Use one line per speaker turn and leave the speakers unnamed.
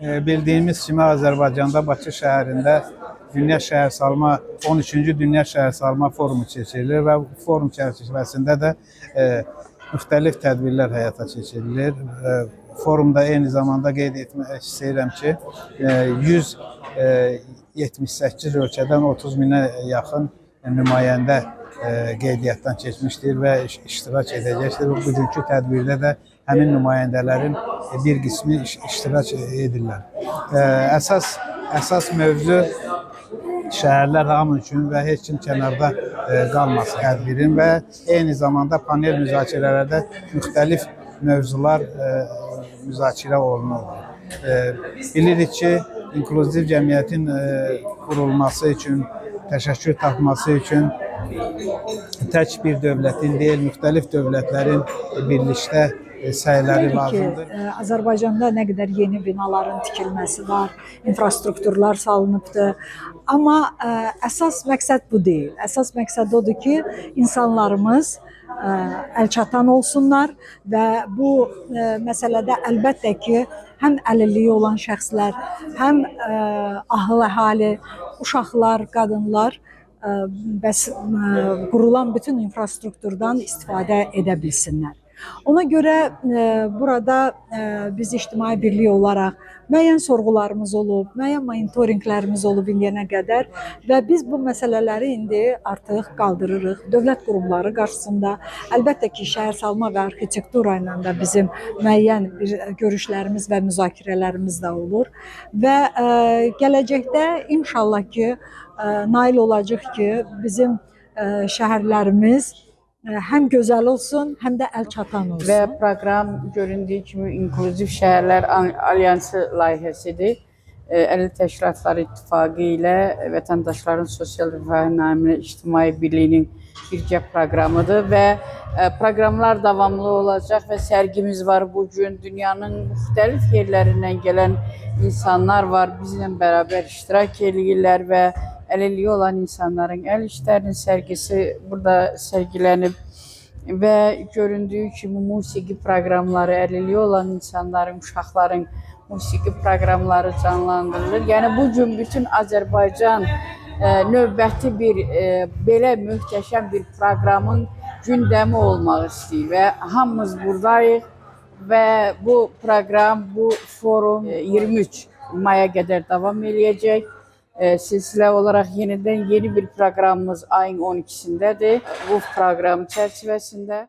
Bildiyimiz kimi Azərbaycanda Bakı şəhərində Dünya Şəhərsalma 13-cü Dünya Şəhərsalma Forumu keçirilir və bu forum çərçivəsində də müxtəlif tədbirlər həyata keçirilir. Forumda eyni zamanda qeyd etmək istəyirəm ki, 178 ölkədən 30 minə yaxın nümayəndə qeydiyyatdan keçmişdir və iştirak edəcəkdir. Bugünkü tədbirdə də həmin nümayəndələrin bir qismi iştirak edirlər. Əsas mövzu şəhərlər hamı üçün və heç kim kənarda qalmasın tədbirin və eyni zamanda panel müzakirələrdə müxtəlif mövzular müzakirə olunur. Bilirik ki, inklüziv cəmiyyətin qurulması üçün, təşəkkül tapması üçün tək bir dövlətin deyil, müxtəlif dövlətlərin birlikdə səyləri
Bilirik ki,
lazımdır.
Azərbaycanda nə qədər yeni binaların tikilməsi var, infrastrukturlar salınıbdır. Amma əsas məqsəd bu deyil. Əsas məqsəd odur ki, insanlarımız əlçatan olsunlar və bu məsələdə əlbəttə ki, həm əlilliyi olan şəxslər, həm ahıl əhali, uşaqlar, qadınlar bəs qurulan bütün infrastrukturdan istifadə edə bilsinlər. Ona görə burada biz ictimai birlik olaraq müəyyən sorğularımız olub, müəyyən monitorinqlərimiz olub indiyənə qədər və biz bu məsələləri indi artıq qaldırırıq dövlət qurumları qarşısında. Əlbəttə ki, şəhərsalma və arxitektura ilə də bizim müəyyən bir görüşlərimiz və müzakirələrimiz də olur və gələcəkdə inşallah ki, nail olacağıq ki, bizim şəhərlərimiz həm gözəl olsun, həm də əlçatan olsun.
Və proqram göründüyü kimi İnklüziv Şəhərlər Alyansı layihəsidir. Əlil Təşkilatları İttifaqı ilə Vətəndaşların Sosial Rifahı naminə İctimai Birliyinin birgə proqramıdır və proqramlar davamlı olacaq və sərgimiz var bu gün. Dünyanın müxtəlif yerlərindən gələn insanlar var, bizimlə bərabər iştirak eləyirlər və əlilliyi olan insanların əl işlərinin sərgisi burada sərgilənib və göründüyü kimi musiqi proqramları, əlilliyi olan insanların, uşaqların musiqi proqramları canlandırılır. Yəni bu gün bütün Azərbaycan növbəti bir belə möhtəşəm bir proqramın gündəmi olmaq istəyir və hamımız buradayıq və bu proqram, bu forum 23 maya qədər davam eləyəcək. Silsilə olaraq yenidən yeni bir proqramımız ayın 12-sindədir. Bu proqram çərçivəsində.